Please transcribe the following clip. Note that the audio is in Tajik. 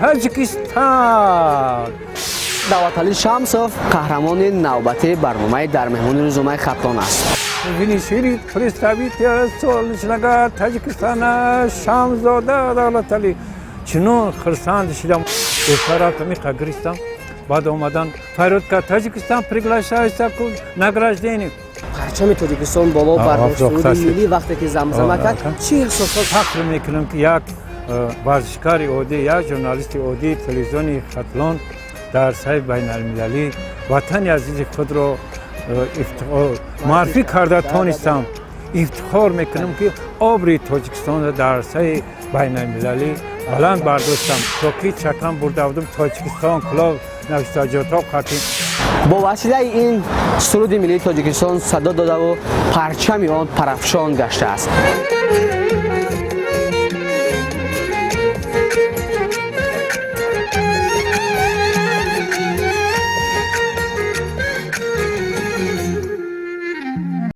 Таджикистан! Давлаталӣ Шамсов қаҳрамони навбатии барномаи «Дар меҳмони рӯзномаи Хатлон» аст. Винишили представитель солнечного Таджикистана Шамзода Давлатали. Чунон хурсанд шидам, рафтам, иқа гиристам. Баъд омадан, фарёд кард: «Таджикистан приглашается к награждению!» Парчами Тоҷикистон боло бардошт, суруди миллӣ вақте ки замзама кард, чӣ эҳсосот? Фахр мекунам, ки як варзишкари оддӣ, як журналисти оддии телевизиони Хатлон дар саҳнаи байналмилалӣ ватани азизи худро муаррифӣ карда тонистам. Ифтихор мекунам, ки обри Тоҷикистонро дар арсаи байналмилалӣ баланд бардоштам. То ки чакам бурда будам, Тоҷикистон кулоб навиштаҷотҳо қатӣ. Бо василаи ин суруди миллии Тоҷикистон садо додаву парчами он парафшон гаштааст.